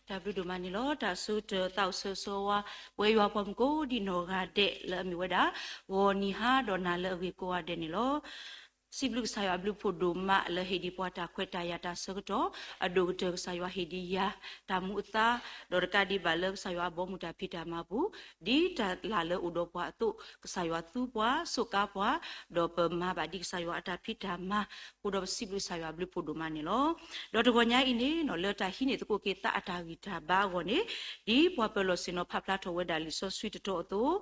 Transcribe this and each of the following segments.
တၢ်ဘျုးဒိၣ်မးန့ၣ်လီၤ. တၢ်ဆၢကတီၢ်သးအိၣ်ဆၢဂ့ၤဆၢဝါ ပဝဲယွၤပှၤမုၢ်ကိးဒံနီၢ်ဂၤဒဲးလၢအမ့ၢ်ဝဲဒၣ် ဂီၤနံၤဟါဒီးနၤလၢအဂ့ၤကိးဂၤဒဲးန့ၣ်လီၤ. စံးဘျုးကစၢ်ယွၤအဘျုးဖှိၣ်ဒိၣ်မးလၢဟ့ၣ်ဒံးပှၤတၢ်ခွဲးတၢ်ယာ်တၢ်ဆၢကတီၢ် အဒိၣ်ကတၢၢ်ကစၢ်ယွၤဟ့ၣ်ဒံးယၤ တၢ်မူအသါ ဒီးတကးဒံးဘၣ်လၢကစၢ်ယွၤအဘီအမုၢ်တၢ်ဖံးတၢ်မၤပူၤ ဒ်တၢ်လၢ်လၢအိၣ်ဒီးပှၤအသိး ကစၢ်ယွၤသူပှၤ စူးကါပှၤ ဒီးပမၤဘၣ်ဒ်ကစၢ်ယွၤအတၢ်ဖံးတၢ်မၤ အဃိဒီးပစံးဘျုးကစၢ်ယွၤအဘျုးဖှိၣ်ဒိၣ်မးန့ၣ်လီၤ. ဒီးတဂီၤညါအံၤန့ၣ် လၢတၢ်ဟံးန့ၢ်သကိးက့ၤသးအတၢ်ဂံၢ်တၢ်ဘါအဂီၢ်န့ၣ် ဒ်ပှၤပၢၤလီၢ်ဆ့ၣ်နီၤဖးဖျါထီၣ်ဝဲဒၣ်လံာ်စီဆှံတတီၤအသိး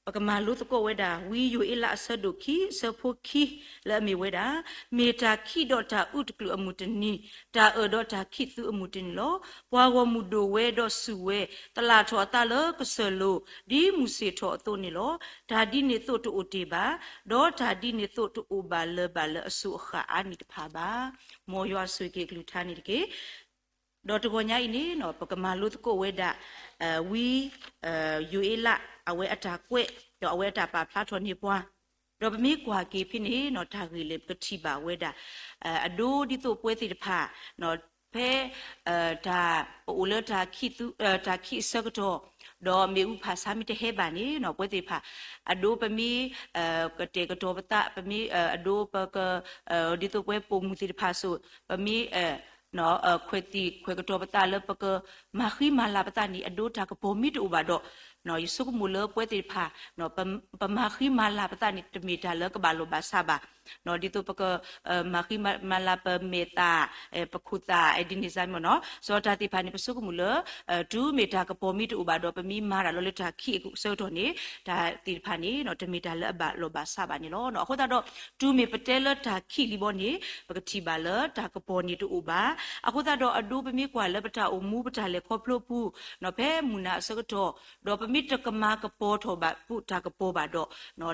ပကမၤလိသကိးဝဲဒၣ် ဝံယိၤအ့လးအဆၢဒိၣ်ခံ အဆၢဖိခံ လၢအမ့ၢ်ဝဲဒၣ် မ့ၢ်တၢ်ခံးဒီးတၢ်အုၣ်တကလုာ်အမုၢ်တနံၤ, တၢ်အၢၣ်ဒီးတၢ်ခံးသူအမုၢ်တနံၤလီၤ. ပှၤဂီၢ်မုၢ်ဒိၣ်ဝဲဒီးစူၢ်ဝဲ, သလၣ်ထီၣ်အသးလၢကစၢၢ်လိၤ, ဒ်မုၢ်ဆ့ၣ်ထီၣ်အသိးန့ၣ်လီၤ. တၢ်ဒ်န့ၣ်သိးတအိၣ်တ့ၢ်ဘၣ်, ဒီးတၢ်ဒ်န့ၣ်သိးတအိၣ်ဘၣ်လၢၤဘၣ်လၢအစိၤအဃၣ်အါနံၣ်တဖၣ်ဘၣ်. မ်ယွၤဆိၣ်ဂ့ၤက့ၤအကလုၢ်ကထါန့ၣ်တက့ၢ်. ဒီးတဂီၤညါအံၤန့ၣ် ပကမၤလိသကိးဝဲဒၣ် ဝံ ယိၤအ့လး အဝဲအတၢ်ကွဲး ဒီးအဝဲအတၢ်ပာ်ဖျါထီၣ်န့ၢ်ပှၤ, ဒီးပမ့ၢ်ကွၢ်က့ၤဖဲန့ၣ် တၢ်ဂ့ၢ်လၢပကထံၣ်ဘၣ်ဝဲဒၣ် အဒိဒ်သိးပဝဲသ့ၣ်တဖၣ် ဖဲ တၢ် ပအိၣ်လၢ တၢ်ခံးအဆၢကတီၢ်, ဒီးမ့ၣ်အူဖးဆါမ့ၢ်တဟဲဘၣ်န့ၣ် ပဝဲသ့ၣ်တဖၣ် အဒိပမ့ၢ် ကတဲာ်ကတီၤပသး ပမ့ၢ် အဒိပက ဒ်သိးပဝဲပိာ်မုၣ်သ့ၣ်တဖၣ်စိၤ ပမ့ၢ် ခွဲးသံခွဲးကတီၤပသးလၢပကမၤဃံမၤလၤပသးန့ၣ် အဒိတၢ်ကပီၤမ့ၢ်တအိၣ်ဘၣ်ဒီး ယဆိကမိၣ်လၢပဝဲသ့ၣ်တဖၣ် ပမၤဃံမၤလၤပသးန့ၣ် တမ့ၢ်တၢ်လၢကဘၣ်လီၢ်ဘၣ်စးဘၣ်. ဒ်သိးပက မၤဃံမၤလၤပမဲာ်သၣ် ပခိၣ်သၣ် ဒ်န့ၣ်စ့ၢ်မ့ၢ်နီၤ စီၤတၢ်သ့ၣ်တဖၣ်န့ၣ် ပဆိကမိၣ်လၢ တုၤမ့ၢ်တၢ်ကပီၤမ့ၢ်တအိၣ်ဘၣ်ဒီး ပမ့ၢ်မၤတၢ်လီၤလၢတၢ်ခံးအဆၢကတီၢ်န့ၣ် တၢ်သ့ၣ်တဖၣ်န့ၣ် တမ့ၢ်တၢ်လၢအဘၣ်လီၢ်ဘၣ်စးဘၣ်န့ၣ်လီၤ. အဃိသတးဒီး တုၤမ့ၢ်ပတဲလၢတၢ်ခံးလံဘီန့ၣ် ပကထံၣ်ဘၣ်လၢတၢ်ကပီၤန့ၣ်တအိၣ်ဘၣ်. အဃိသတးဒီး အဒိပမ့ၢ်ကွၢ်လၢပတၢ်အိၣ်မူပတၢ်လဲၤခီဖျိပူၤ ဖဲမုၢ်နၤအဆၢကတီၢ် ဒီးပမ့ၢ်တကမၤကပီၤထီၣ်ဘၣ်ပတၢ်ကပီၤဘၣ်ဒီး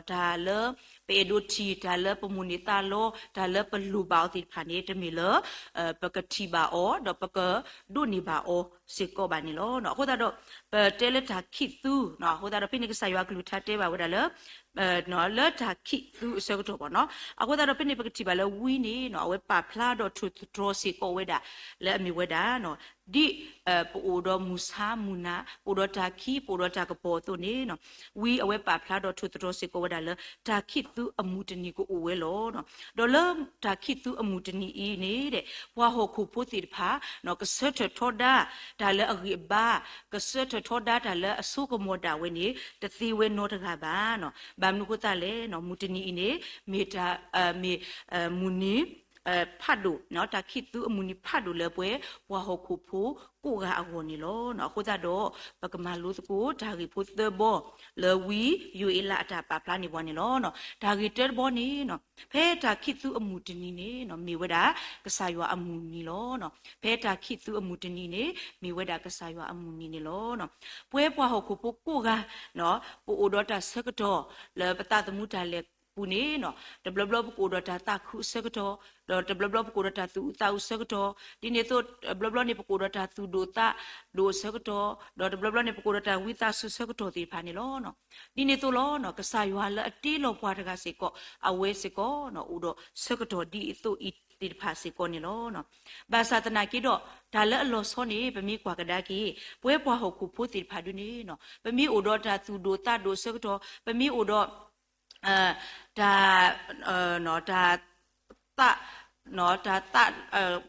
တၢ်လၢ ပအဲၣ်ဒိးထံၣ် တၢ်လၢပမိၣ်န့ၢ်သးလီ တၢ်လၢပလိၣ်ဘၣ်အီၤသ့ၣ်တဖၣ်န့ၣ် တမ့ၢ်လၢ ပကထံၣ်ဘၣ်အီၤ ဒီးပကဒိးန့ၢ်ဘၣ်အီၤစ့ၢ်ကီးဘၣ်န့ၣ်လီၤ. အဃိသတးဒီး ပတဲလၢတၢ်ခံးသူ အဃိသတးဒီးဖဲန့ၣ်ကစၢ်ယွၤအကလုၢ်ကထါတဲဘၣ်ဝဲဒၣ်လၢ လၢတၢ်ခံးသူအဆၢကတီၢ်ဘီနီၤ. အဃိသတးဒီးဖဲန့ၣ်ပကထံၣ်ဘၣ်လၢဝံန့ၣ် အဝဲပာ်ဖျါဒီးထိၣ်သတြီၤစ့ၢ်ကီးဝဲဒၣ် လၢအမ့ၢ်ဝဲဒၣ် ဒ် ပအိၣ်ဒီးမုၢ်ဆါမုၢ်နၤ ပအိၣ်ဒီးတၢ်ခံး ပအိၣ်ဒီးတၢ်ကပီၤအသိးန့ၣ် ဝံအဝဲပာ်ဖျါဒီးထိၣ်သတြီၤစ့ၢ်ကီးဝဲဒၣ်လၢ တၢ်ခံးသူအမုၢ်တနံၤကအိၣ်ဝဲလီၤ. ဒီးလၢတၢ်ခံးသူအမုၢ်တနံၤအံၤန့ၣ် ပှၤဟီၣ်ခိၣ်ဖိသ့ၣ်တဖၣ် ကဆၢထၢၣ်ထီဒါ တၢ်လၢအဂံၢ်အဘါ ကဆၢထၢၣ်ထီဒါတၢ်လၢအစိကမီၤဒၣ်ဝဲန့ၣ် တသ့ဝဲနီတဂၤဘၣ်. ဘၣ်မနုၤအဃိသတးလဲၣ် မုၢ်တနံၤအံၤန့ၣ် မ့ၢ်တၢ် မ့ၢ် မုၢ်နံၤ ဖးဒိၣ် တၢ်ခံးသူအမုၢ်နံၤဖးဒိၣ်လၢပှဲၤ ပှၤဟီၣ်ခိၣ်ဖိကိးဂၤအဂီၢ်န့ၣ်လီၤ. အဃိသတးဒီး ပကမၤလိသကိးတၢ်ဂ့ၢ်ဖိသၢဘီ လၢဝံယိၤအ့လးအတၢ်ပာ်ဖျါန့ၢ်ပှၤန့ၣ်လီၤ. တၢ်ဂ့ၢ်တၢတဘီန့ၣ် ဖဲတၢ်ခံးသူအမုၢ်တနံၤန့ၣ် မ့ၢ်ဝဲဒၣ်ကစၢ်ယွၤအမုၢ်နံၤလီၤ. ဖဲတၢ်ခံးသူအမုၢ်တနံၤန့ၣ် မ့ၢ်ဝဲဒၣ်ကစၢ်ယွၤအမုၢ်နံၤန့ၣ်လီၤ. ပှဲၤပှၤဟီၣ်ခိၣ်ဖိကိးဂၤ ပအိၣ်ဒီးတၢ်ဆၢကတီၢ် လၢပသးသမူတၢ်လဲၤပူၤန့ၣ် တဘျီဘျီပကအိၣ်ဒီးတၢ်သးခုအဆၢကတီၢ်, ဒီးတဘျီဘျီပကအိၣ်ဒီးတၢ်သူၣ်အုးသးအုးအဆၢကတီၢ်, ဒ်န့ၣ်အသိး တဘျီဘျီန့ၣ် ပကအိၣ်ဒီးတၢ်သူၣ်ဒိၣ်သးဒိၣ်အဆၢကတီၢ်, ဒီးတဘျီဘျီန့ၣ် ပကအိၣ်ဒီးတၢ်ဝံသးစူၤအဆၢကတီၢ်သ့ၣ်တဖၣ်န့ၣ်လီၤ. ဒ်န့ၣ်အသိးလီၤ ကစၢ်ယွၤလၢအတ့လီၤပှၤတဂၤစ့ၢ်ကီး အဝဲစ့ၢ်ကီး အိၣ်ဒီးဆၢကတီၢ်ဒ်အသိးအံၤသ့ၣ်တဖၣ်စ့ၢ်ကီးန့ၣ်လီၤ. ဘၣ်ဆၣ်သနာ်က့ဒီး တၢ်လၢအလီၤဆီန့ၣ် ပမ့ၢ်ကွၢ်ကဒါက့ၤ ပဝဲပှၤဟီၣ်ခိၣ်ဖိသ့ၣ်တဖၣ်ဒုန့ၣ် ပမ့ၢ်အိၣ်ဒီးတၢ်သူၣ်ဒိၣ်သးဒိၣ်အဆၢကတီၢ်, ပမ့ၢ်အိၣ်ဒီး တၢ် တၢ်သး တၢ်သး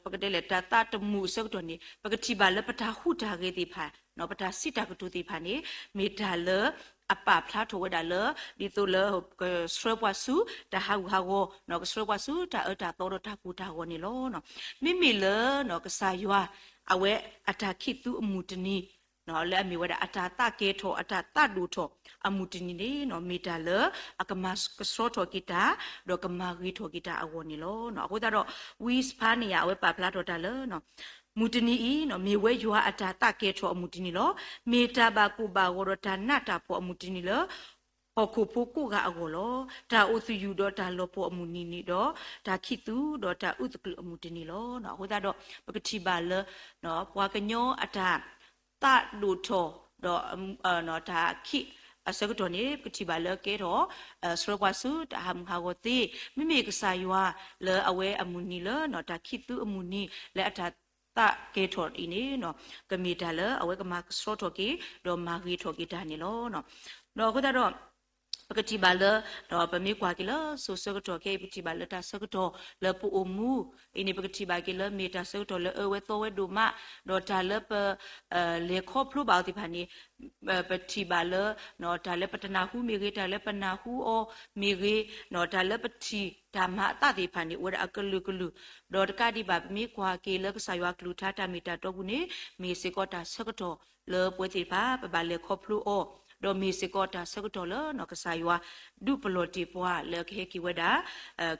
ပကတဲလဲၣ် တၢ်သးတမုာ်အဆၢကတီၢ်န့ၣ် ပကထံၣ်ဘၣ်လၢပတၢ်ဟူးတၢ်ဂဲၤသ့ၣ်တဖၣ် ပတၢ်စံးတၢ်ကတိၤသ့ၣ်တဖၣ်န့ၣ် မ့ၢ်တၢ်လၢအပာ်ဖျါထီၣ်ဝဲဒၣ်လၢ ဒ်သိးလၢ ကဆှၢပှၤဆူတၢ်ဟးဂူာ်ဟးဂီၤ, ကဆှၢပှၤဆူတၢ်အၢတၢ်သီဒီးတၢ်ကိၢ်တၢ်ဂီၤန့ၣ်လီၤ. မ့မ့ၢ်လၢ ကစၢ်ယွၤ အဝဲအတၢ်ခံးသူအမုၢ်တနံၤ လၢအမ့ၢ်ဝဲဒၣ်အတၢ်သးကဲထီၣ် အတၢ်သးဒိၣ်ထီၣ်အမုၢ်တနံၤန့ၣ် မ့ၢ်တၢ်လၢအကမၤကဆှီထီၣ်က့ၤတၢ် ဒီးကမၤဂ့ၤထီၣ်က့ၤတၢ်အဂီၢ်န့ၣ်လီၤ. အဃိသတးဒီး ဝံစဖါနယၤ အဝဲပာ်ဖျါထီၣ်တၢ်လၢ မုၢ်တနံၤအံၤ မ့ၢ်ဝဲယွၤအတၢ်သးကဲထီၣ်အမုၢ်တနံၤလီၤ. မ့ၢ်တၢ်ဘၣ်ကိၢ်ဘၣ်ဂီၤဒီးတၢ်နးတၢ်ဖှီၣ်အမုၢ်တနံၤလၢ ဟီၣ်ခိၣ်ဖိကိးဂၤအဂီၢ်လီၤ. တၢ်အိၣ်သယုၢ်ဒီးတၢ်လီၤပှီၢ်အမုၢ်နံၤန့ၣ်ဒီး တၢ်ခံးသူဒီးတၢ်အုၣ်သးကလုာ်အမုၢ်တနံၤလီၤ. အဃိသတးဒီး ပကထံၣ်ဘၣ်လၢ ပှၤကညီအတၢ်သးဒိၣ်ထီၣ်ဒီး တၢ်ခံးအဆၢကတီၢ်န့ၣ် ပကထံၣ်ဘၣ်လၢကဲထီၣ် ဆှၢပှၤဆူတၢ်ဟးမုၢ်ဟးဂီၤသ့, မ့မ့ၢ်ကစၢ်ယွၤလၢအဝဲအမုၢ်နံၤလၢ တၢ်ခံးသူအမုၢ်နံၤလၢအတၢ် တၢ်သးကဲထီၣ်အံၤန့ၣ် ကမ့ၢ်တၢ်လၢအဝဲကမၤကဆှီထီၣ်က့ၤ ဒီးမၤဂ့ၤထီၣ်က့ၤတၢ်န့ၣ်လီၤ. ဒီးအဃိသတးဒီး ပကထံၣ်ဘၣ်လၢ ပမ့ၢ်ကွၢ်က့ၤလၢစိၤဆၢကတီၢ်ခဲအံၤ ပထံၣ်ဘၣ်လၢတၢ်ဆၢကတီၢ်လၢပအိၣ်မူအံၤန့ၣ် ပကထံၣ်ဘၣ်က့ၤလၢမ့ၢ်တၢ်ဆၢကတီၢ်လၢအၢဝဲသီဝဲဒိၣ်မး, ဒီးတၢ်လၢပ လဲၤခီဖျိဘၣ်အီၤသ့ၣ်တဖၣ်န့ၣ် ပထံၣ်ဘၣ်လၢ တၢ်လၢပတနၢ်ဟူမ့ၢ်ဂ့ၤ, တၢ်လၢပနၢ်ဟူအီၤမ့ၢ်ဂ့ၤ, တၢ်လၢပထံၣ်တၢ်မၤအသးသ့ၣ်တဖၣ်န့ၣ် အိၣ်ဝဲဒၣ်အကလုာ်ကလုာ်, ဒီးတကးဒံးဘၣ် ပမ့ၢ်ကွၢ်က့ၤလၢကစၢ်ယွၤအကလုၢ်ကထါတၢ်မ့ၢ်တၢ်တီပူၤန့ၣ် မ့ၢ်စ့ၢ်ကီးတၢ်ဆၢကတီၢ်လၢပဝဲသ့ၣ်တဖၣ် ပဘၣ်လဲၤခီဖျိအီၤ, ဒီးမ့ၢ်စ့ၢ်ကီးတၢ်ဆၢကတီၢ်လၢ ကစၢ်ယွၤဒုးပလီၢ်တ့ၢ်ပှၤလၢကဟဲက့ၤဝဲဒၣ်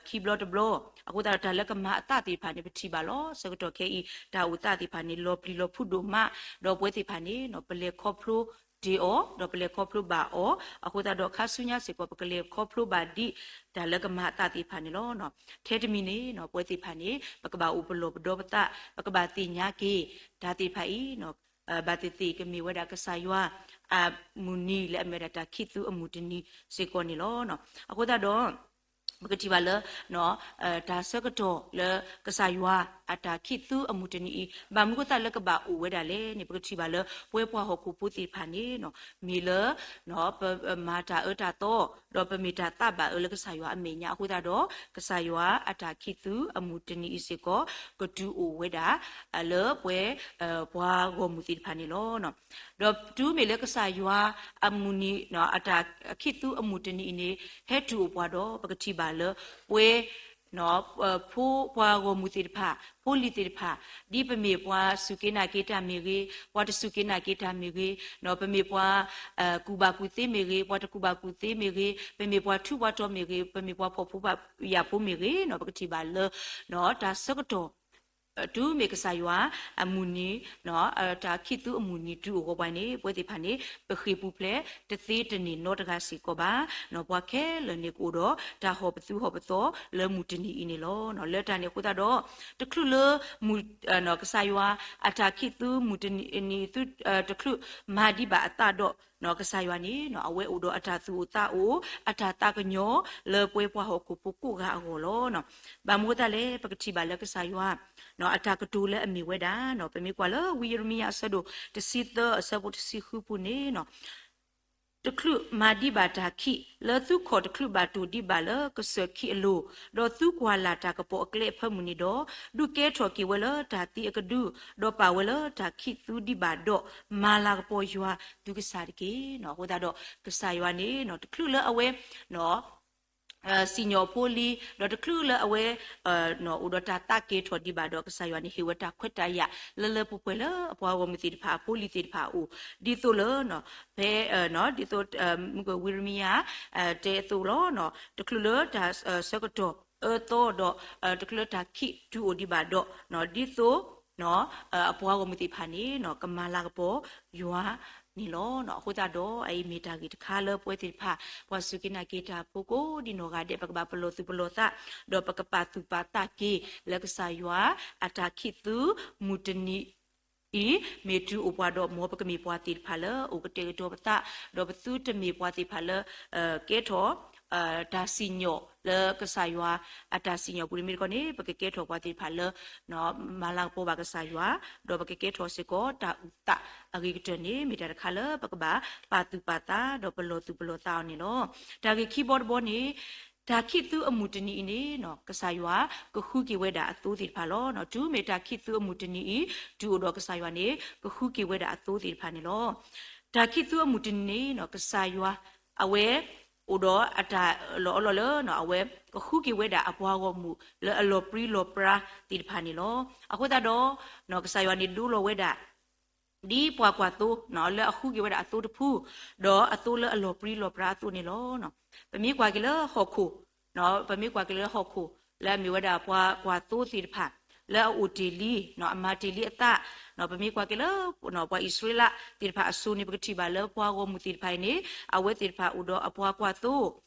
ခံဘျီတဘျီ, အဃိသတးဒီးတၢ်လၢကမၤအသးသ့ၣ်တဖၣ်န့ၣ် ပထံၣ်ဘၣ်လီၤ. ဆၢကတီၢ်ခဲအံၤ တၢ်အိၣ်သးသ့ၣ်တဖၣ်န့ၣ် လီၤပျံၤလီၤဖုးဒိၣ်မး, ဒီးပဝဲသ့ၣ်တဖၣ်န့ၣ် ပလဲၤခီဖျိတ့ၢ်အီၤ ဒီးပလဲၤခီဖျိဘၣ်အီၤ, အဃိသတးဒီးခါဆူညါစ့ၢ်ကီး ပကလဲၤခီဖျိဘၣ်ဒံးတၢ်လၢကမၤအသးသ့ၣ်တဖၣ်န့ၣ်လီၤ. ထဲတမံၤန့ၣ် ပဝဲသ့ၣ်တဖၣ်န့ၣ် ပကဘၣ်အိၣ်ပလီၢ်ပဒီပသး, ပကဘၣ်သ့ၣ်ညါက့ၤ တၢ်သ့ၣ်တဖၣ်အံၤ ဘၣ်သ့ၣ်သ့ၣ်ကမ့ၢ်ဝဲဒၣ်ကစၢ်ယွၤအမုၢ်နံၤလၢအမ့ၢ်ဝဲဒၣ်တၢ်ခံးသူအမုၢ်တနံၤစ့ၢ်ကီးန့ၣ်လီၤ. အဃိသတးဒီး ပကထံၣ်ဘၣ်လၢ တၢ်ဆၢကတီၢ်လၢကစၢ်ယွၤအတၢ်ခံးသူအမုၢ်တနံၤအံၤ ဘၣ်မနုၤအဃိသတးလၢကဘၣ်အိၣ်ဝဲဒၣ်လဲၣ်န့ၣ် ပကထံၣ်ဘၣ်လၢပဝဲပှၤဟီၣ်ခိၣ်ဖိသ့ၣ်တဖၣ်န့ၣ် မ့ၢ်လၢ ပမၤတၢ်အၢတၢ်သီ ဒီးပမ့ၢ်တၢ်သးဘၣ်အၢလၢကစၢ်ယွၤအမဲာ်ညါအဃိသတးဒီး ကစၢ်ယွၤအတၢ်ခံးသူအမုၢ်တနံၤအံၤစ့ၢ်ကီး ကတုၤအိၣ်ဝဲဒၣ် လၢပဝဲ ပှၤဂီၢ်မုၢ်သ့ၣ်တဖၣ်န့ၣ်လီၤ. ဒီးတုၤမ့ၢ်လၢကစၢ်ယွၤအမုၢ်နံၤ အတၢ်ခံးသူအမုၢ်တနံၤအံၤန့ၣ် ဟဲတုၤအိၣ်ပှၤဒီး ပကထံၣ်ဘၣ်လၢ ပဝဲ ဖိပှၤဂီၢ်မုၢ်သ့ၣ်တဖၣ် ဖိလံၤသ့ၣ်တဖၣ် ဒ်ပမ့ၢ်ပှၤစူၢ်က့ၤနာ်က့ၤတၢ်မ့ၢ်ဂ့ၤ, ပှၤတစူၢ်က့ၤနာ်က့ၤတၢ်မ့ၢ်ဂ့ၤ, ပမ့ၢ်ပှၤ ကူၣ်ဘၣ်ကူၣ်သ့မ့ၢ်ဂ့ၤ, ပှၤတကူၣ်ဘၣ်ကူၣ်သ့မ့ၢ်ဂ့ၤ, ပမ့ၢ်ပှၤထူးပှၤတီၤမ့ၢ်ဂ့ၤ, ပမ့ၢ်ပှၤဖှီၣ်ဖိယာ်ဖိမ့ၢ်ဂ့ၤ ပကထံၣ်ဘၣ်လၢ တၢ်ဆၢကတီၢ် တုၤမ့ၢ်ကစၢ်ယွၤအမုၢ်နံၤ တၢ်ခံးသူအမုၢ်နံၤတုၤအိၣ်ဃီၤပှၤန့ၣ် ပဝဲသ့ၣ်တဖၣ်န့ၣ် ပဃ့ၢ်ပူၤဖျဲးတသ့တန့ၢ်နီတဂၤစ့ၢ်ကီးဘၣ်. ပှၤခဲလၢာ်န့ၣ် ကအိၣ်ဒီးတၢ်ဟီၣ်ပသူဟီၣ်ပသီလၢမုၢ်တနံၤအံၤန့ၣ်လီၤ. လၢတၢ်န့ၣ်အဃိသတးဒီး တချုးလၢ ကစၢ်ယွၤအတၢ်ခံးသူမုၢ်တနံၤ တချုးမၤဒံးဘၣ်အသးဒီး ကစၢ်ယွၤန့ၣ် အဝဲအိၣ်ဒီးအတၢ်သူၣ်အိၣ်သးအိၣ် အတၢ်သးကညီၤလၢပဝဲပှၤဟီၣ်ခိၣ်ဖိကိးဂၤအဂီၢ်လီၤ. ဘၣ်မနုၤအဃိသတးလဲၣ် ပကထံၣ်ဘၣ်လၢကစၢ်ယွၤ အတၢ်ကတိၤလၢအမ့ၢ်ဝဲဒၣ် ပမ့ၢ်ကွၢ်လၢဝံယံးရမံယၤအဆၢဒိၣ်တဆံသၢအဆၢဖိတဆံဃုပူၤန့ၣ် တချုးမၤဒံးဘၣ်တၢ်ခံး လၢသုခီၣ်တချုးဘၣ်တိၢ်ဒံးဘၣ်လၢကစၢၢ်ခံးအလိၤ, ဒီးသုကွၢ်လၢ်တၢ်ကပီၤအကျဲအဖၢမုၢ်န့ၣ်ဒီး, ဒုးကဲထီၣ်က့ၤဝဲလၢတၢ်သံအကဒု, ဒီးပာ်ဝဲလၢတၢ်ခံးသူဒံးဘၣ်ဒီး, မၤလၤကပီၤယွၤသုကစၢ်တက့ၢ်. အဃိသတးဒီး ကစၢ်ယွၤန့ၣ် တချုးလၢအဝဲ စံၣ်ညီၣ်အဖိလံၤ, ဒီးတချုးလၢအဝဲ အိၣ်ဒီးတၢ်သးကဲထီၣ်ဒံးဘၣ်ဒီး ကစၢ်ယွၤန့ၣ်ဟ့ၣ်ဝဲတၢ်ခွဲးတၢ်ယာ် လၢလၢပှဲၤပှဲၤလၢအပှၤဂီၢ်မုၢ်သ့ၣ်တဖၣ် အဖိလံၤသ့ၣ်တဖၣ်အအိၣ်, ဒ်သိးလၢ ဖဲ ဒ်သိး မုၢ်ကဝံယံးရမံယၤ တဲအသိးလီၤ. တချုးလၢတၢ်ဆၢကတီၢ်အၢသီဒီး တချုးလၢတၢ်ခံးတုၤအိၣ်ဒံးဘၣ်ဒီး ဒ်သိး အပှၤဂီၢ်မုၢ်သ့ၣ်တဖၣ်န့ၣ် ကမၤလၤကပီၤယွၤန့ၣ်လီၤ. အဃိသတးဒီး အအံၤမ့ၢ်တၢ်ဂ့ၢ်တခါလၢပဝဲသ့ၣ်တဖၣ် ပှၤစူၢ်က့ၤနာ်က့ၤတၢ်ဖိကိးဒံနီၢ်ဂၤဒဲး ပကဘၣ်ပလီၢ်သူၣ်ပလီၢ်သး ဒီးပကပာ်သူၣ်ပာ်သးက့ၤ လၢကစၢ်ယွၤအတၢ်ခံးသူမုၢ်တနံၤအံၤ မ့ၢ်တုၤအိၣ်ပှၤဒီး မ်ပကမ့ၢ်ပှၤသ့ၣ်တဖၣ်လၢအိၣ်ကတဲာ်ကတီၤပသး, ဒီးပသုတမ့ၢ်ပှၤသ့ၣ်တဖၣ်လၢ ကဲထီၣ် တၢ်စံၣ်ညီၣ်လၢကစၢ်ယွၤအတၢ်စံၣ်ညီၣ်ပူၤန့ၣ်မ့ၢ်တခီန့ၣ် ပကကဲထီၣ်ပှၤသ့ၣ်တဖၣ်လၢ မၤလၤကပီၤဘၣ်ကစၢ်ယွၤ, ဒီးပကကဲထီၣ်စ့ၢ်ကီးတၢ်အုၣ်သးအဂ့ၤကတၢၢ်န့ၣ် မ့ၢ်တၢ်တခါလၢပကဘၣ်ပာ်သူၣ်ပာ်သး ဒီးပလီၢ်သူၣ်ပလီၢ်သးအီၤန့ၣ်လီၤ. တၢ်ဂ့ၢ်ခံဘီတဘီန့ၣ် တၢ်ခံးသူအမုၢ်တနံၤအံၤန့ၣ် ကစၢ်ယွၤကဃုက့ၤဝဲဒၣ်အသိသ့ၣ်တဖၣ်လီၤ. တုၤမ့ၢ်တၢ်ခံးသူအမုၢ်တနံၤအံၤ တုၤအိၣ်ဒီးကစၢ်ယွၤန့ၣ် ကဃုက့ၤဝဲဒၣ်အသိသ့ၣ်တဖၣ်န့ၣ်လီၤ. တၢ်ခံးသူအမုၢ်တနံၤန့ၣ် ကစၢ်ယွၤ အဝဲ အိၣ်ဒီးအတၢ်လီၤအလီၢ်လၢ အဝဲကဃုက့ၤဝဲဒၣ်အပှၤဂီၢ်မုၢ်လၢအလီၤပြံလီၤပြါသ့ၣ်တဖၣ်န့ၣ်လီၤ. အဃိသတးဒီး ကစၢ်ယွၤန့ၣ်ဒိလီၤဝဲဒၣ် ဒ်ပှၤကွၢ်သိ လၢအဃုက့ၤဝဲဒၣ်အသိတဖု ဒီးအသိလၢအလီၤပြံလီၤပြါအသိးန့ၣ်လီၤ. ပမ့ၢ်ကွၢ်က့ၤလၢဟီၣ်ခိၣ် ပမ့ၢ်ကွၢ်က့ၤလၢဟီၣ်ခိၣ် လၢအမ့ၢ်ဝဲဒၣ်ပှၤကွၢ်သိသ့ၣ်တဖၣ် လၢအအိၣ်တ့ၢ်လံ အမၤတ့ၢ်လံအသး ပမ့ၢ်ကွၢ်က့ၤလၢ ပှၤအံၣ်စရ့လးသ့ၣ်တဖၣ်အစိၤန့ၣ် ပကထံၣ်ဘၣ်လၢပှၤဂီၢ်မုၢ်သ့ၣ်တဖၣ်အံၤန့ၣ် အဝဲသ့ၣ်တဖၣ်အိၣ်ဒီးအပှၤကွၢ်သိ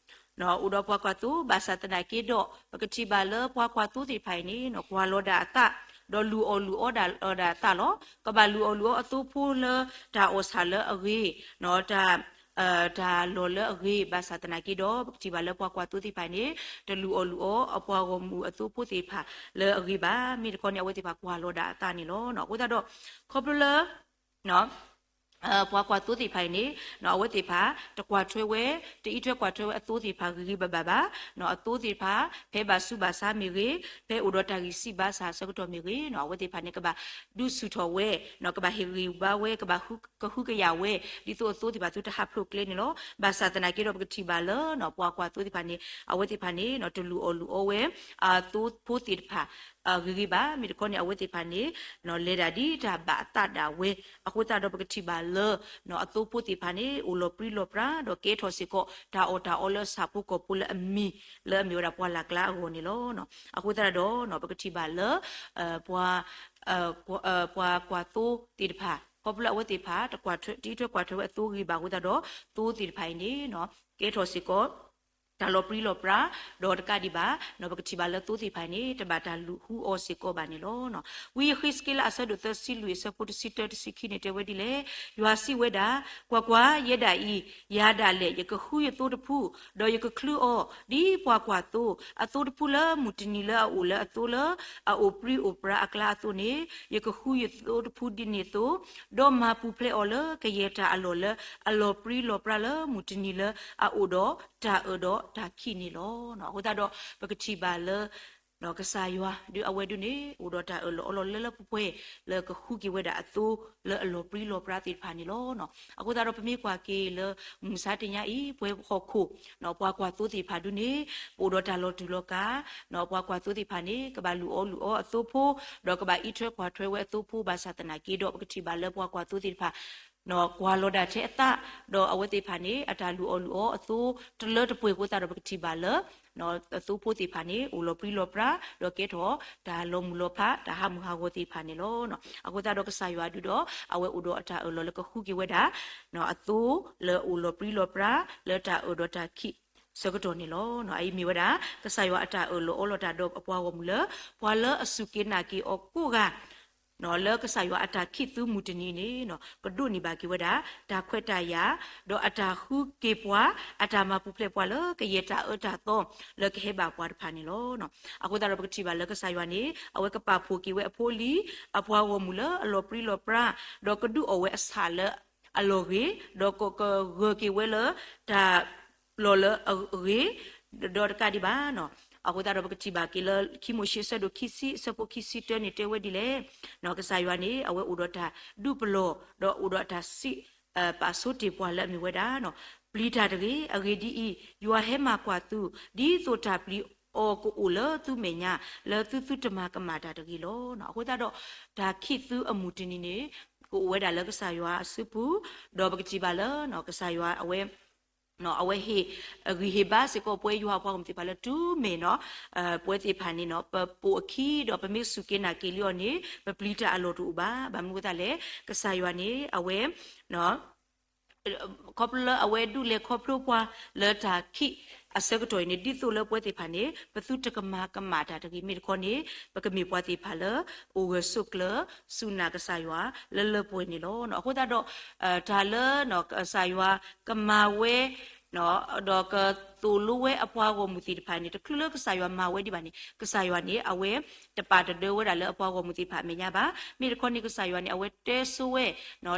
အိၣ်ဒီးပှၤကွၢ်သိ ဘၣ်ဆၣ်သနာ်က့ဒီး ပကထံၣ်ဘၣ်လၢပှၤကွၢ်သိသ့ၣ်တဖၣ်အံၤန့ၣ် ကွၢ်လီၤဒၣ်အသး ဒီးလူၤအီၣ်လူၤအီဒၣ်လီၤဒၣ်အသးလီၤ. ကဘၣ်လူၤအီၣ်လူၤအီအသိဖိလၢတၢ်အီၣ်ဆၣ်လၢအဂ့ၤ တၢ် တၢ်လီၢ်လၢအဂ့ၤ ဘၣ်ဆၣ်သနာ်က့ဒီး ပကထံၣ်ဘၣ်လၢပှၤကွၢ်သိသ့ၣ်တဖၣ်န့ၣ် တလူၤအီၣ်လူၤအီအပှၤဂီၢ်မုၢ်အသိဖိသ့ၣ်တဖၣ်လၢအဂ့ၤဘၣ်. မ့ၢ်တခီန့ၣ် အဝဲသ့ၣ်တဖၣ်ကွၢ်လီၤဒၣ်အသးန့ၣ်လီၤ. အဃိသတးဒီး ခီဖျိလၢ ပှၤကွၢ်သိသ့ၣ်တဖၣ်အံၤန့ၣ် အဝဲသ့ၣ်တဖၣ် တကွၢ်ထွဲဝဲ တအံးထွဲကွၢ်ထွဲဝဲအသိသ့ၣ်တဖၣ်ဂ့ၤဂ့ၤဘၣ်ဘၣ်ဘၣ်. အသိသ့ၣ်တဖၣ် ဖဲဘၣ်ဆူးဘၣ်ဆါမ့ၢ်ဂ့ၤ, ဖဲအိၣ်ဒီးတၢ်ဂံၢ်စၢ်ဘါစၢ်အဆၢကတီၢ်မ့ၢ်ဂ့ၤ, အဝဲသ့ၣ်တဖၣ်န့ၣ် ကဘၣ်ဒုးဆူၣ်ထီၣ်ဝဲ, ကဘၣ်ဟ့ၣ်ဂံၢ်ဘါဝဲ, ကဘၣ်ကဟုကယာ်ဝဲ, ဒ်သိးအသိသ့ၣ်တဖၣ်သုတဟးဖျိးကျဲန့ၣ်လီၤ. ဘၣ်ဆၣ်သနာ်က့ဒီး ပကထံၣ်ဘၣ်လၢ ပှၤကွၢ်သိသ့ၣ်တဖၣ်န့ၣ် အဝဲသ့ၣ်တဖၣ်န့ၣ် တလူၤအီၣ်လူၤအီဝဲ အသိဖိသ့ၣ်တဖၣ် ဂ့ၤဂ့ၤဘၣ်. မ့ၢ်တခီန့ၣ် အဝဲသ့ၣ်တဖၣ်န့ၣ် လဲၤဒၣ်ဒ်တၢ်ဘၣ်အသးဒၣ်ဝဲ. အဃိသတးဒီး ပကထံၣ်ဘၣ်လၢ အသိဖိသ့ၣ်တဖၣ်န့ၣ် အိၣ်လီၤပြံလီၤပြါ ဒီးကဲထီၣ်စ့ၢ်ကီး တၢ်အီၣ်တၢ်အီလၢဆၣ်ဖိကီၢ်ဖိလၢအမံၤ လၢအမ့ၢ်ဝဲဒၣ်ပှၤလၢ်ကျါအဂီၢ်န့ၣ်လီၤ. အဃိသတးဒီး ပကထံၣ်ဘၣ်လၢ ပှၤ ပှၤကွၢ်သိသ့ၣ်တဖၣ် ခီဖျိလၢအဝဲသ့ၣ်တဖၣ် တကွၢ်ထွဲ တအံးထွဲကွၢ်ထွဲဝဲအသိဂ့ၤဘၣ်အဃိသတးဒီး သိသ့ၣ်တဖၣ်အံၤန့ၣ် ကဲထီၣ်စ့ၢ်ကီး တၢ်လီၤပြံလီၤပြါ, ဒီးတကးဒံးဘၣ် ပကထံၣ်ဘၣ်လၢသိသ့ၣ်တဖၣ်အံၤန့ၣ် တဘၣ်တၢ်လူၤဃုအီၤစ့ၢ်ကီးဘၣ်န့ၣ်လီၤ. ဝံယဃ့းစက့လးအဆၢဒိၣ်သၢဆံလွံၢ်အဆၢဖိတဆံတၢတဆံခံန့ၣ်တဲဝဲဒ်လဲၣ်, ယွၤစံးဝဲဒၣ်, ကွၢ်ကွၢ်, ယဲဒၣ်အံၤ, ယၤဒၣ်လဲာ် ယကဃုယသိတဖု, ဒီးယကချုအီၤ ဒ်ပှၤကွၢ်သိ အသိတဖုလၢမုၢ်တနံၤလၢအအိၣ်လၢအသိလၢအအိၣ်ပြံအိၣ်ပြါအကျါအသိးန့ၣ်, ယကဃုယသိတဖုဒ်န့ၣ်အသိး, ဒီးမၤပူၤဖျဲးအီၤလၢကယဲၢ်တၢ်အလီၢ်လၢအလီၤပြံလီၤပြါလၢမုၢ်တနံၤလၢအအိၣ်ဒီးတၢ်အၢၣ်ဒီးတၢ်ခံးန့ၣ်လီၤ. အဃိသတးဒီး ပကထံၣ်ဘၣ်လၢ ကစၢ်ယွၤဒုးအဝဲဒုးန့ၣ် အိၣ်ဒီးတၢ်အၢၣ်လီၤအီလီၤလၢလၢပှဲၤပှဲၤ လၢကဃုက့ၤဝဲဒၣ်အသိလၢအလီၤပြံလီၤပြါသ့ၣ်တဖၣ်န့ၣ်လီၤ. အဃိသတးဒီးပမ့ၢ်ကွၢ်က့ၤလၢမုၢ်မဆါတနံၤအံၤ ပဝဲဟီၣ်ခိၣ် ပှၤကွၢ်သိသ့ၣ်တဖၣ်ဒုးန့ၣ် ပအိၣ်ဒီးတၢ်လီၤတူာ်လီၤကာ်, ပှၤကွၢ်သိသ့ၣ်တဖၣ်န့ၣ် ကဘၣ်လူၤအီလူၤအီအသိဖိ, ဒီးကဘၣ်အံးထွဲကွၢ်ထွဲဝဲအသိဖိ ဘၣ်ဆၣ်သနာ်က့ဒီး ပကထံၣ်ဘၣ်လၢပှၤကွၢ်သိသ့ၣ်တဖၣ် ကွၢ်လီၤဒၣ်ထဲအသး, ဒီးအဝဲသ့ၣ်တဖၣ်န့ၣ် အတၢ်လူၤအီလူၤအီအသိတလၢတပှဲၤအဃိသတးဒီး ပကထံၣ်ဘၣ်လၢ အသိဖိသ့ၣ်တဖၣ်န့ၣ် အိၣ်လီၤပြံလီၤပြါ, ဒီးကဲထီၣ်တၢ်လီၤမုၢ်လီၤဖး တၢ်ဟးမုၢ်ဟးဂီၤသ့ၣ်တဖၣ်န့ၣ်လီၤ. အဃိသတးဒီးကစၢ်ယွၤဒုးဒီး အဝဲအိၣ်ဒီးအတၢ်အၢၣ်လီၤလၢကဃုက့ၤဝဲဒၣ် အသိလၢအိၣ်လီၤပြံလီၤပြါ လၢတၢ်အၢၣ်ဒီးတၢ်ခံးဆၢကတီၢ်န့ၣ်လီၤ. အအံၤမ့ၢ်ဝဲဒၣ် ကစၢ်ယွၤအတၢ်အၢၣ်လီၤအီလီၤတၢ်ဒီးအပှၤဂီၢ်မုၢ်လၢ ပှၤလၢအစူၢ်က့ၤနာ်က့ၤအီၤကိးဂၤ လၢကစၢ်ယွၤအတၢ်ခံးသုမုၢ်တနံၤန့ၣ် ကဒိးန့ၢ်ဘၣ်က့ၤဝဲဒၣ် တၢ်ခွဲးတၢ်ယာ်, ဒီးအတၢ်ဃုက့ၤပှၤ, အတၢ်မၤပူၤဖျဲးပှၤလၢကယဲၢ်တၢ်အၢတၢ်သီလၢကဟဲဘၣ်ပှၤတဖၣ်န့ၣ်လီၤ. အဃိသတးဒီးပကထံၣ်ဘၣ်လၢကစၢ်ယွၤန့ၣ် အဝဲကပာ်ဖှိၣ်က့ၤဝဲအဖိအလံၤ, အပှၤဂီၢ်မုၢ်လၢအလီၤပြံလီၤပြါ, ဒီးကဒုးအီၣ်ဝဲအဆၣ်လၢအလီၢ်ဂ့ၤ, ဒီးကဂၢၢ်က့ၤဝဲလၢတၢ် လီၢ်လၢအဂ့ၤ, ဒီးတကးဒံးဘၣ်. အဃိသတးဒီးပကထံၣ်ဘၣ်က့ၤလၢခံမိၤၡ့အဆၢဒိၣ်ခံဆံအဆၢဖိခံဆံတၢန့ၣ်တဲဝဲဒ်လဲၣ်, ကစၢ်ယွၤန့ၣ် အဝဲအိၣ်ဒီးတၢ်ဒုးပလီၢ်, ဒီးအိၣ်ဒီးတၢ်စံးပာ်ဆိတ့ၢ်ပှၤလၢအမ့ၢ်ဝဲဒၣ်, ပျံၤတၢ်တဂ့ၤ, အဂ့ၢ်ဒ်အံၤ, ယွၤဟဲမၤကွၢ်သု, ဒ်သိးတၢ်ပျံၤအီၤကအိၣ်လၢသုမဲာ်ညါ, လၢသုသုတမၤကမၣ်တၢ်တဂ့ၤလီၤ. အဃိသတးဒီး တၢ်ခံးသုအမုၢ်တနံၤန့ၣ် ကအိၣ်ဝဲဒၣ်လၢကစၢ်ယွၤအစုပူၤ, ဒီးပကထံၣ်ဘၣ်လၢ ကစၢ်ယွၤအဝဲ အဝဲဟ့ၣ်အဂံၢ်ဟ့ၣ်ဘါစ့ၢ်ကီးပဝဲယွၤအပှၤဂီၢ်မုၢ်သ့ၣ်တဖၣ်လၢတုၤမ့ၢ်နီၤ, ပဝဲသ့ၣ်တဖၣ်န့ၣ်နီၤ ပပိာ်အခံဒီးပမ့ၢ်စူၢ်က့ၤနာ်က့ၤလံအီၤန့ၣ် ပပျံၤတၢ်အလီၢ်တအိၣ်ဘၣ်. ဘၣ်မနုၤအဃိသတးလဲၣ်, ကစၢ်ယွၤန့ၣ် အဝဲ ခီဖျိလၢအဝဲဒုးလဲၤခီဖျိပှၤလၢတၢ်ခံးအဆၢကတီၢ်အံၤန့ၣ် ဒ်သိးလၢပဝဲသ့ၣ်တဖၣ်န့ၣ် ပသုတကမၤကမၣ်တၢ်တဂ့ၤ မ့ၢ်တခီန့ၣ် ပကမ့ၢ်ပှၤသ့ၣ်တဖၣ်လၢ အိၣ်ဂၢၢ်ဆိးကျၢၤ စူၢ်နာ်ကစၢ်ယွၤလၢလၢပှဲၤပှဲၤန့ၣ်လီၤ. အဃိသတးဒီး တၢ်လၢ ကစၢ်ယွၤကမၤဝဲ ဒီးကသိၣ်လိဝဲအပှၤဂီၢ်မုၢ်သ့ၣ်တဖၣ်န့ၣ် တချုးလၢကစၢ်ယွၤမၤဝဲဒံးဘၣ်န့ၣ် ကစၢ်ယွၤန့ၣ် အဝဲတပာ်တဒၢဝဲဒၣ်လၢအပှၤဂီၢ်မုၢ်သ့ၣ်တဖၣ်အမဲာ်ညါဘၣ်. မ့ၢ်တခီန့ၣ် ကစၢ်ယွၤန့ၣ် အဝဲတဲဆိဝဲ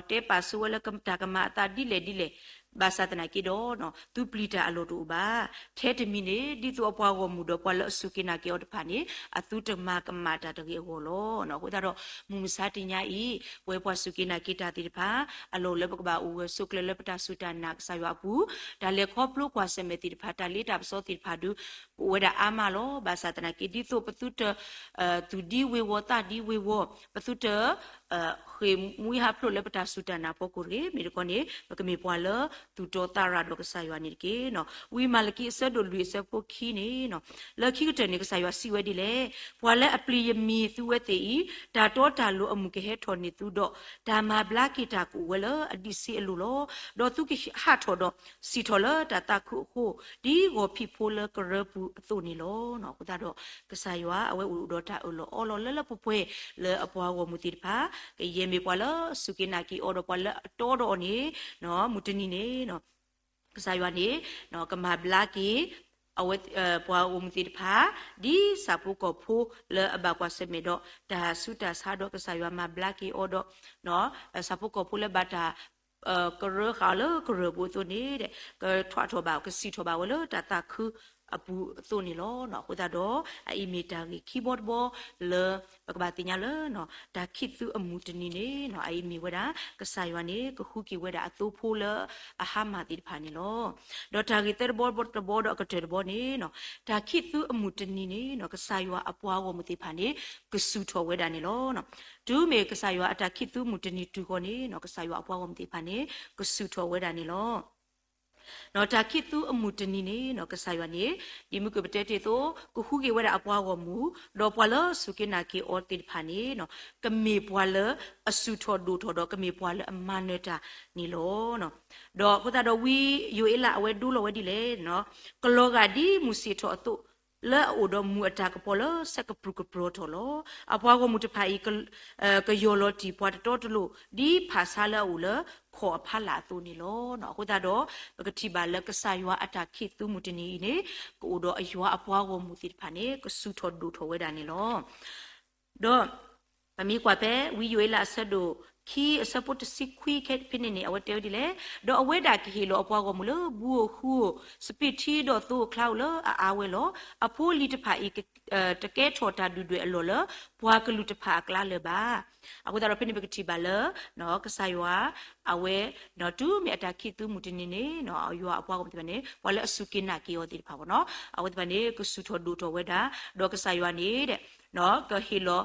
တဲပာ်ဆိဝဲလၢတၢ်ကမၤအသးဒ်လဲၣ်ဒ်လဲၣ် ဘၣ်ဆၣ်သနာ်က့ဒီး သုပျံၤတၢ်အလီၢ်တအိၣ်ဘၣ်. ထဲတမံၤန့ၣ် ဒ်သိးအပှၤဂီၢ်မုၢ်ဒီးပှၤလၢအစူၢ်က့ၤနာ်က့ၤအီၤတဖၣ်န့ၣ် အသုတမၤကမၣ်တၢ်တဂ့ၤအဂီၢ်လီၤ. အဃိသတးဒီး မုၢ်မဆါတနံၤအံၤ ပဝဲပှၤစူၢ်က့ၤနာ်က့ၤတၢ်သ့ၣ်တဖၣ် အလီၢ်လၢပကဘၣ်အိၣ်ဂၢၢ်ဆိးကျၢၤလၢပတၢ်စူၢ်တၢ်နာ်ကစၢ်ယွၤအပူၤ, တၢ်လဲၤခီဖျိကွၢ်ဆၢၣ်မဲာ်သ့ၣ်တဖၣ် တၢ်လ့တၢ်ပစီသ့ၣ်တဖၣ်ဒုး ကအိၣ်ဝဲဒၣ်အါမးလီၤ. ဘၣ်ဆၣ်သနာ်က့ ဒ်သိးပသုတ သူၣ်ဒံဝ့ၤဝီၤသးဒံဝ့ၤဝီၤ, ပသုတ ဃ့ၢ်မှံဟးဖျိးလၢပတၢ်စူၢ်တၢ်နာ်အဖီခိၣ်တဂ့ၤ. မ့ၢ်တခီန့ၣ် ပကမ့ၢ်ပှၤလၢသူၣ်တီသးရၤဒီးကစၢ်ယွၤန့ၣ်တက့ၢ်. ဝံမၤလကံအဆၢဒိၣ်လွံၢ်အဆၢဖိခံန့ၣ် လၢခံကတၢၢ်န့ၣ် ကစၢ်ယွၤစံးဝဲဒ်လဲၣ်, ပှၤလၢအပျံၤယမံၤသုဝဲသ့ၣ်အံၤ တၢ်တီတၢ်လိၤအမုၢ်ကဟဲထီၣ်န့ၢ်သုဒီး တၢ်မၤဘျါက့ၤတၢ်ကအိၣ်ဝဲလၢအဒံးဆှံအလိၤလီၤ. ဒီးသုကဟးထီၣ်ဒီးစံၣ်ထီၣ်လၢတၢ်သးခုအဃိ, ဒ်ဂီၤဖံးဖိလၢကရၢပူၤအသိးန့ၣ်လီၤ. အဃိသတးဒီး ကစၢ်ယွၤအဝဲအိၣ်ဒီးတၢ်အၢၣ်လီၤအီလီၤလၢလၢပှဲၤပှဲၤ လၢအပှၤဂီၢ်မုၢ်သ့ၣ်တဖၣ်, ကယဲၢ်မ့ၢ်ပှၤလၢစူၢ်က့ၤနာ်က့ၤအီၤဒီးပှၤလၢအတီဒီးအီၤန့ၣ် မုၢ်တနံၤန့ၣ် ကစၢ်ယွၤန့ၣ် ကမၤဘျါက့ၤ အဝဲ ပှၤဂီၢ်မုၢ်သ့ၣ်တဖၣ် ဒ်ဆၣ်ဖိကီၢ်ဖိလၢအဘၣ်ကွၢ်ဆၢၣ်မဲာ်ဒီး တၢ်ဆူးတၢ်ဆါဒီး ကစၢ်ယွၤမၤဘျါက့ၤအီၤဒီး ဆၣ်ဖိကီၢ်ဖိလၢဘၣ်တၢ် ကရၢဃာ်အီၤလၢကရၢၢ်ပူၤအသိးန့ၣ် ကထွးထီၣ်ဘၣ် ကစံၣ်ထီၣ်ဘၣ်ဝဲလၢတၢ်သးခုအပူၤအသိးန့ၣ်လီၤ. အဃိသတးဒီး အအံၤမ့ၢ်တၢ်ဂ့ၢ်ခံဘီတဘီလၢ ပကဘၣ်သ့ၣ်ညါလၢ တၢ်ခံးသူအမုၢ်တနံၤန့ၣ် အအံၤမ့ၢ်ဝဲဒၣ် ကစၢ်ယွၤန့ၣ် ကဃုက့ၤဝဲဒၣ်အသိဖိလၢအဟါမၢ်သ့ၣ်တဖၣ်န့ၣ်လီၤ. ဒီးတၢ်ဂ့ၢ်သၢဘီတဘီဒီးအကတၢၢ်တဘီန့ၣ် တၢ်ခံးသူအမုၢ်တနံၤန့ၣ် ကစၢ်ယွၤအပှၤဂီၢ်မုၢ်သ့ၣ်တဖၣ်န့ၣ် ကစူၢ်ထီၣ်ဝဲဒၣ်န့ၣ်လီၤ. တုၤမ့ၢ်ကစၢ်ယွၤအတၢ်ခံးသူမုၢ်တနံၤတုၤဃီၤန့ၣ် ကစၢ်ယွၤအပှၤဂီၢ်မုၢ်သ့ၣ်တဖၣ်န့ၣ် ကစူၢ်ထီၣ်ဝဲဒၣ်န့ၣ်လီၤ. တၢ်ခံးသူအမုၢ်တနံၤန့ၣ် ကစၢ်ယွၤန့ၣ် ဒ်မုၢ်ကပတဲတ့ၢ်အသိး ကဃုက့ၤဝဲဒၣ်အပှၤဂီၢ်မုၢ် ဒီးပှၤလၢအစူၢ်က့ၤနာ်က့ၤအီၤသ့ၣ်တဖၣ်န့ၣ် ကမ့ၢ်ပှၤလၢအစူၢ်ထီၣ်ဒိၣ်ထီၣ်ဒီးကမ့ၢ်ပှၤလၢအမၤနၢၤတၢ်န့ၣ်လီၤ. ဒီးအဃိသတးဒီးဝံယိၤအ့လးအဝဲဒိလီၤဝဲဒ်လဲၣ်, ကလီၤဂာ်ဒ်မုၢ်ဆ့ၣ်ထီၣ်အသိး လၢအအိၣ်ဒီးမုၢ်အတၢ်ကပီၤလၢဆၢကပြုၢ်ကပြီၤထီၣ်လီၤ. အပှၤဂီၢ်မုၢ်တဖၣ်အံၤ ကယီၢ်လီၤတံၢ်ပှၤတတီတလိၤ ဒ်ဖၣ်ဆါလၢအအိၣ်လၢခီၣ်အဖီလာ်အသိးန့ၣ်လီၤ. အဃိသတးဒီး ပကထံၣ်ဘၣ်လၢကစၢ်ယွၤအတၢ်ခံးသူမုၢ်တနံၤအံၤန့ၣ် ကအိၣ်ဒီးအယွၤအပှၤဂီၢ်မုၢ်သ့ၣ်တဖၣ်န့ၣ် ကစူၢ်ထီၣ်ဒိၣ်ထီၣ်ဝဲဒၣ်န့ၣ်လီၤ. ဒီး ပမ့ၢ်ကွၢ်ဖဲ ဝံယိၤအ့လးအဆၢဒိၣ်ခံအဆၢဖိတဆံခွံဖဲန့ၣ်န့ၣ် အဝဲတဲဝဲဒ်လဲၣ်, ဒီးအဝဲဒၣ်ကဟ့ၣ်လီၤအပှၤဂီၢ်မုၢ်လၢ ဘူးဧိၤဃုဧိၤ, စပံးထံဒီးသိဧိၤချါဧိၤလၢအအါဝဲလီၤ. အဖိလံၤတဖၣ်အံၤ တကဲထီၣ်တၢ်ဒုၣ်ဒွဲၣ်အလီၢ်လၢ ပှၤကလုာ်တဖၣ်အကျါလၢၤဘၣ်. အဃိသတးဒီးဖဲန့ၣ်ပကထံၣ်ဘၣ်လၢ ကစၢ်ယွၤ အဝဲ တုၤမ့ၢ်အတၢ်ခံးသူမုၢ်တနံၤန့ၣ် ယွၤအပှၤဂီၢ်မုၢ်သ့ၣ်တဖၣ်န့ၣ် ပှၤလၢအစူၢ်က့ၤနာ်က့ၤအီၤသ့ၣ်တဖၣ်ဘၣ်နီၤ အဝဲသ့ၣ်တဖၣ်န့ၣ် ကစူၢ်ထီၣ်ဒိၣ်ထီၣ်ဝဲဒၣ်, ဒီးကစၢ်ယွၤန့ၣ် ကဟ့ၣ်လီၤ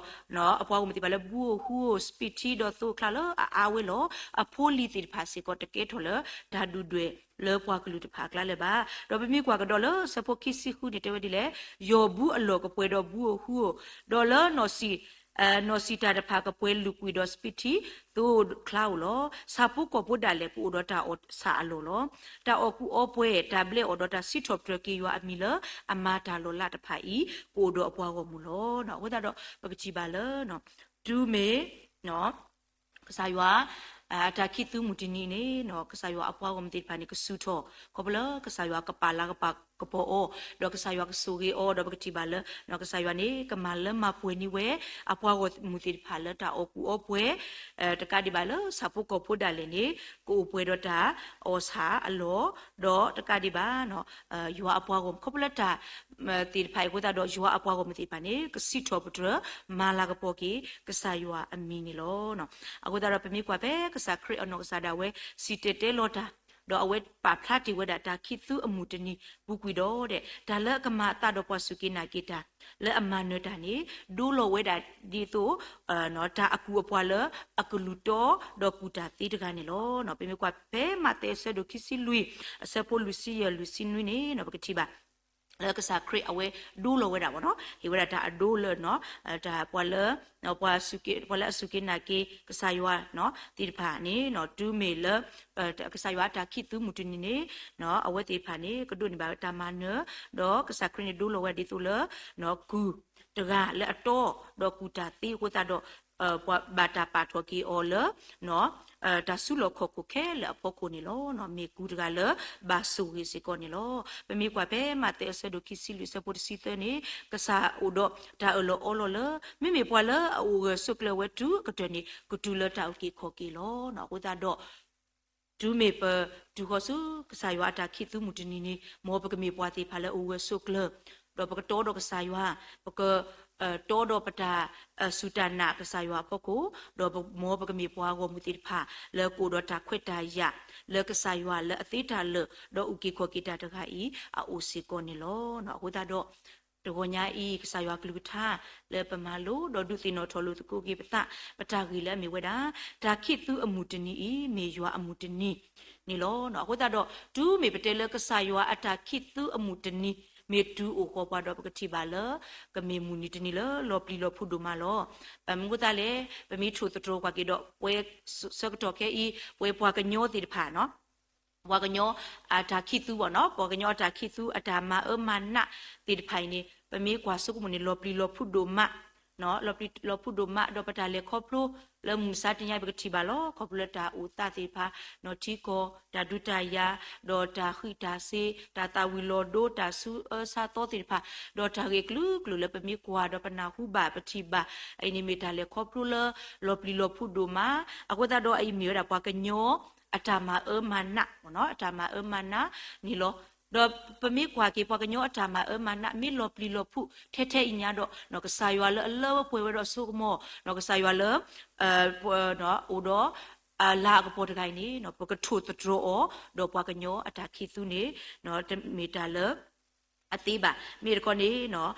အပှၤဂီၢ်မုၢ်သ့ၣ်တဖၣ်လၢ ဘူးဧိၤဃုဧိၤ စပံးထံဒီးသိဧိၤချါလၢအအါဝဲလီၤ. အဖိလံၤသ့ၣ်တဖၣ်စ့ၢ်ကီး တကဲထီၣ်လၢတၢ်ဒုၣ်ဒွဲၣ်လၢပှၤကလုာ်တဖၣ်အကျါလၢၤဘၣ်. ဒီးပမ့ၢ်ကွၢ်ကဒီးလၢဆၢဖိခံဆံဃုန့ၣ် တဲဝဲဒ်လဲၣ်, ယီၢ်ဘူးအလီၢ်ကပှဲၤဒီးဘူးဧိၤဃုဧိၤ, ဒီးလၢ နီၢ်စံၣ်တၢ်တဖၣ်ကပှဲၤလုၢ်ကွံာ်ဒီးစပံးထံ သိဧိၤချါဧိၤလီၤ. ဆၣ်ဖိကီၢ်ဖိဒၣ်လဲာ် ကအိၣ်ဒီးတၢ်အီၣ်ဆၣ်အလီၢ်လီၤ. တၢ်အီၣ်ကူအီပှဲၤ တၢ်ဘျဲးအီၣ်ဒီးတၢ်စံးထီၣ်ပတြၢၤက့ၤယွၤအမံၤလၢအမၤတၢ်လီၤလးတဖၣ်အံၤ ကအိၣ်ဒီးအပှၤဂီၢ်မုၢ်လီၤ. အဃိသတးဒီး ပကထံၣ်ဘၣ်လၢ တုၤမ့ၢ် ကစၢ်ယွၤ အတၢ်ခံးသူမုၢ်တနံၤန့ၣ် ကစၢ်ယွၤအပှၤဂီၢ်မုၢ်သ့ၣ်တဖၣ်န့ၣ် ကစူၢ်ထီၣ် ခီဖျိလၢကစၢ်ယွၤကပာ်လၤကပာ်ကပီၤအီၤ, ဒီးကစၢ်ယွၤကဆိၣ်ဂ့ၤအီၤ, ဒီးပကထံၣ်ဘၣ်လၢ ကစၢ်ယွၤန့ၣ် ကမၤလၢမၤပှဲၤန့ၢ်ဝဲ အပှၤဂီၢ်မုၢ်သ့ၣ်တဖၣ်လၢတၢ်အီၣ်ကူအီပှဲၤ တကးဒံးဘၣ်လၢဆၣ်ဖိကီၢ်ဖိဒၣ်လဲာ်န့ၣ် ကအိၣ်ပှဲၤဒီးတၢ်အီၣ်ဆၣ်အလီၢ်, ဒီးတကးဒံးဘၣ် ယွၤအပှၤဂီၢ်မုၢ် ခီဖျိလၢတၢ် သ့ၣ်တဖၣ်အံၤအဃိသတးဒီး ယွၤအပှၤဂီၢ်မုၢ်သ့ၣ်တဖၣ်န့ၣ် ကစံးထီၣ်ပတြၢၤ မၤလၤကပီၤက့ၤ ကစၢ်ယွၤအမံၤန့ၣ်လီၤ. အဃိသတးဒီး ပမ့ၢ်ကွၢ်ဖဲကစၢ်ခရံာ်အနီၢ်ကစၢ်ဒၣ်ဝဲ စံၣ်တဲၤတဲလီၤတၢ် ဒီးအဝဲပာ်ဖျါတ့ၢ်ဝဲဒၣ်တၢ်ခံးသူအမုၢ်တနံၤ ပူၤကွံာ်ဒီး တၢ်လၢအကမၤအသးဒီးပှၤစူၢ်က့ၤနာ်က့ၤတၢ် လၢအမၤနၢၤတၢ်န့ၣ် ဒိလီၤဝဲဒၣ်ဒ်သိး တၢ်အကူအပှၤလၢအကလူၤတီ ဒီးကူၣ်တၢ်သ့တဂၤန့ၣ်လီၤ. ပမ့ၢ်ကွၢ်ဖဲမးသဲအဆၢဒိၣ်ခံဆံလွံၢ် အဆၢဖိလွံၢ်ဆံယဲၢ်လွံၢ်ဆံနွံန့ၣ် ပကထံၣ်ဘၣ် လၢကစၢ်ခရံာ်အဝဲဒိလီၤဝဲဒၣ်ဘၣ်နီၤ, ဟ့ၣ်ဝဲဒၣ်တၢ်အဒိလၢ တၢ်ပှၤလၢ ပှၤလၢအစူၢ်က့ၤနာ်က့ၤကစၢ်ယွၤသ့ၣ်တဖၣ်န့ၣ် တုၤမ့ၢ်လၢ ကစၢ်ယွၤအတၢ်ခံးသူမုၢ်တနံၤန့ၣ် အဝဲသ့ၣ်တဖၣ်န့ၣ် ကဒိးန့ၢ်ဘၣ်တၢ်မၤနၢၤ, ဒီးကစၢ်ခရံာ်န့ၣ်ဒိလီၤဝဲဒၣ်ဒ်သိးလၢ ကုၢ်တဂၤလၢအတီ ဒီးကူၣ်တၢ်သ့အဃိသတးဒီး ဘၣ်တၢ်ပာ်ထီၣ်က့ၤအီၤလၢ တၢ်စုလီၢ်ခီၣ်ခိၣ်ခဲလၢာ်အဖီခိၣ်န့ၣ်လီၤ. မ့ၢ်ကုၢ်တဂၤလၢဘၣ်ဆိၣ်ဂ့ၤစ့ၢ်ကီးန့ၣ်လီၤ. ပမ့ၢ်ကွၢ်ဖဲမးသဲအဆၢဒိၣ်ခံဆံလွံၢ်အဆၢဖိတဆံသၢန့ၣ် ကစၢ်အိၣ်ဒီးတၢ်အၢၣ်လီၤအီလီၤလၢ မ့မ့ၢ်ပှၤလၢအအိၣ်ဂၢၢ်ဆိးကျၢၤဝဲတုၤအကတၢၢ်န့ၣ် ကတုၤလၢတၢ်အုၣ်က့ၤခီၣ်က့ၤလီၤ. အဃိသတးဒီး တုၤမ့ၢ်ပတုၤဃီၤဆူကစၢ်ယွၤအတၢ်ခံးသူမုၢ်တနံၤန့ၣ် မ်ပကမ့ၢ်ပှၤသ့ၣ်တဖၣ်လၢအအိၣ်ဂၢၢ်ဆိးကျၢၤ, ဒီးပကတီဒီးကစၢ်ယွၤ, ပက တီဒီးပတၢ်စူၢ်တၢ်နာ်ကစၢ်ယွၤအဖီခိၣ်, ဒီးမ်ပကမ့ၢ်ပှၤဂီၢ်မုၢ်သ့ၣ်တဖၣ် လၢကအိၣ်ဒီးတၢ်ခွဲးတၢ်ယာ် လၢကစၢ်ယွၤလၢအသ့တၢ်လၢာ် ဒီးအုၣ်က့ၤခီၣ်က့ၤတၢ်တဂၤအံၤ အအိၣ်စ့ၢ်ကီးန့ၣ်လီၤ. အဃိသတးဒီး တဂီၤညါအံၤ ကစၢ်ယွၤကလုၢ်ကထါ လၢပမၤလိ ဒီးဒုးသ့ၣ်နီၣ်ထီၣ်လိာ်သကိးက့ၤပသး ပတၢ်ဂ့ၢ်လၢအမ့ၢ်ဝဲဒၣ် တၢ်ခံးသူအမုၢ်တနံၤအံၤ မ့ၢ်ယွၤအမုၢ်တနံၤန့ၣ်လီၤ. အဃိသတးဒီး တုၤမ့ၢ်ပတဲလၢကစၢ်ယွၤအတၢ်ခံးသူအမုၢ်တနံၤ မ့ၢ်တုၤအိၣ်ဃီၤပှၤဒီး ပကထံၣ်ဘၣ်လၢ ကမ့ၢ်မုၢ်နံၤတနံၤလၢလီၤပျံၤလီၤဖုးဒိၣ်မးလီၤ. မနုၤအဃိသတးလဲၣ်, ပမ့ၢ်ထိၣ်သတြီၤကွၢ်က့ၤဒီး ပဝဲဆၢကတီၢ်ခဲအံၤ ပဝဲပှၤကညီသ့ၣ်တဖၣ် ပှၤကညီအတၢ်ခံးသူဘၣ်နီၤ, ပှၤကညီအတၢ်ခံးသူ အတၢ်မၤအၢမၤနးသ့ၣ်တဖၣ်အံၤန့ၣ် ပမ့ၢ်ကွၢ်ဆိကမိၣ်န့ၣ် လီၤပျံၤလီၤဖုးဒိၣ်မး လီၤပျံၤလီၤဖုးဒိၣ်မး ဒီးပတၢ်လဲၤခီဖျိ လၢမုၢ်မဆါတနံၤအံၤ ပကထံၣ်ဘၣ်လီၤ. ခီဖျိလၢတၢ်အိၣ်သးသ့ၣ်တဖၣ်, ထံကီၢ်, တၢ်ဒုးတၢ်ယၤ, ဒီးတၢ်ဃံးတၢ်စ့ၤ, တၢ်သၣ်ဝံၤလီၤဒိ, တၢ်ဆူးအၢဆါသီသ့ၣ်တဖၣ်, ဒီးတၢ်ဂ့ၢ်ကလုာ်ကလုာ်လၢပမ့ၢ်ကွၢ်ဒီးပနၢ်ဟူဘၣ်ပထံၣ်ဘၣ်, အအံၤန့ၣ်မ့ၢ်တၢ်လဲၤခီဖျိလၢ လီၤပျံၤလီၤဖုးဒိၣ်မး. အဃိသတးဒီးအအံၤမ့ၢ်ဝဲဒၣ်ပှၤကညီ အတၢ်မၤအၢမၤနး, အတၢ်မၤအၢမၤနးန့ၣ်လီၤ. ဒီးပမ့ၢ်ကွၢ်က့ၤပှၤကညီအတၢ်မၤအၢမၤနး မ့ၢ်လီၤပျံၤလီၤဖုးထဲထဲအံၤညါဒီး ကစၢ်ယွၤလၢအလၢပှဲၤဝဲဒီးစိကမီၤ, ကစၢ်ယွၤလၢ အိၣ်ဒီး အလၤအကပီၤတဂၤအံၤန့ၣ် ပကထိၣ်သတြီၤအီၤ, ဒီးပှၤကညီအတၢ်ခံးသူန့ၣ် တမ့ၢ်တၢ်လၢ အသ့ဘၣ်. မ့ၢ်တခီန့ၣ်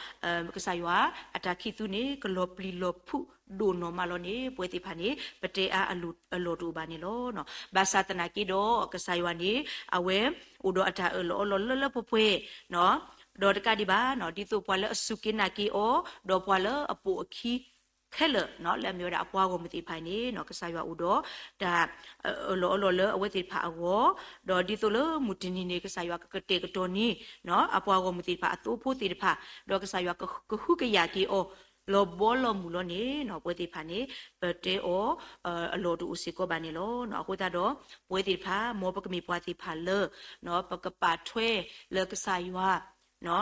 ကစၢ်ယွၤအတၢ်ခံးသူန့ၣ် ကလီၤပျံၤလီၤဖုးဒိၣ်နီၢ်မးလီၤန့ၣ် ပဝဲသ့ၣ်တဖၣ်န့ၣ် ပတဲအါအလီၢ်တအိၣ်ဘၣ်န့ၣ်လီၤ. ဘၣ်ဆၣ်သနာ်က့ဒီး ကစၢ်ယွၤန့ၣ် အဝဲအိၣ်ဒီးအတၢ်အၢၣ်လီၤအီလီၤလၢလၢပှဲၤပှဲၤ ဒီးတကးဒံးဘၣ် ဒ်သိးပှၤလၢအစူၢ်က့ၤနာ်က့ၤအီၤ ဒီးပှၤလၢအပိာ်အခံခဲလၢာ် လၢအမ့ၢ်ဝဲဒၣ်အပှၤဂီၢ်မုၢ်သ့ၣ်တဖၣ်န့ၣ် ကစၢ်ယွၤအိၣ်ဒီးတၢ်အၢၣ်လီၤအီလီၤလၢအဝဲသ့ၣ်တဖၣ်အဂီၢ်, ဒီးဒ်သိးလၢမုၢ်တနံၤန့ၣ် ကစၢ်ယွၤကကတဲာ်ကတီၤန့ၢ် အပှၤဂီၢ်မုၢ်သ့ၣ်တဖၣ်အသိဖိသ့ၣ်တဖၣ်, ဒီးကစၢ်ယွၤကဟုကယာ်က့ၤအီၤ လီၤဘီလီၤမုၢ်လီၤန့ၣ် ပဝဲသ့ၣ်တဖၣ်န့ၣ် ပတဲအီၤအလီၢ်တအိၣ်စ့ၢ်ကီးဘၣ်န့ၣ်လီၤ. အဃိသတးဒီး ပဝဲသ့ၣ်တဖၣ် မ်ပကမ့ၢ်ပှၤသ့ၣ်တဖၣ်လၢ ပကပာ်ထွဲလၢကစၢ်ယွၤ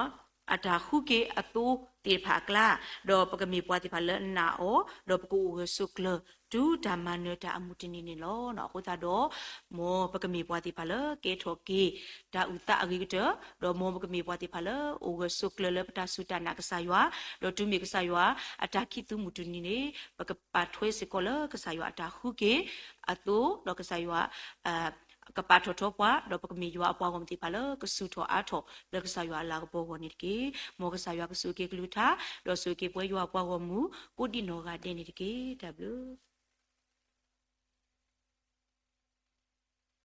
အတၢ်ဃုက့ၤအသိသ့ၣ်တဖၣ်အကျါ, ဒီးပကမ့ၢ်ပှၤသ့ၣ်တဖၣ်လၢနာ်အီၤ, ဒီးပကအိၣ်ဂၢၢ်ဆိးကျၢၤ တုၤတၢ်မၤနၢၤတၢ်အမုၢ်တနံၤန့ၣ်လီၤ. အဃိသတးဒီး မ်ပကမ့ၢ်ပှၤသ့ၣ်တဖၣ်လၢကဲထီၣ်က့ၤ တၢ်အုၣ်သးအဂ့ၤကတၢၢ်, ဒီးမ်ပကမ့ၢ်ပှၤသ့ၣ်တဖၣ်လၢအိၣ်ဂၢၢ်ဆိးကျၢၤလၢပတၢ်စူၢ်တၢ်နာ်ကစၢ်ယွၤ, ဒီးတုၤမ့ၢ်ကစၢ်ယွၤအတၢ်ခံးသူမုၢ်တနံၤန့ၣ် ပကပာ်ထွဲစ့ၢ်ကီးလၢကစၢ်ယွၤအတၢ်ဃုက့ၤအသိ, ဒီးကစၢ်ယွၤ ကပာ်ထီၣ်ထီပှၤ, ဒီးပကမ့ၢ်ယွၤအပှၤဂီၢ်မုၢ်သ့ၣ်တဖၣ်လၢကဆူၣ်ထီၣ်အါထီၣ်လၢကစၢ်ယွၤအလၤကပီၤအဂီၢ်န့ၣ်တက့ၢ်. မ်ကစၢ်ယွၤကဆိၣ်ဂ့ၤက့ၤကလုၢ်ကထါ, ဒီးဆိၣ်ဂ့ၤက့ၤပဝဲယွၤအပှၤဂီၢ်မုၢ် ကိးဒံးနီၢ်ဂၤဒဲးန့ၣ်တက့ၢ်. တၢ်ဘျုး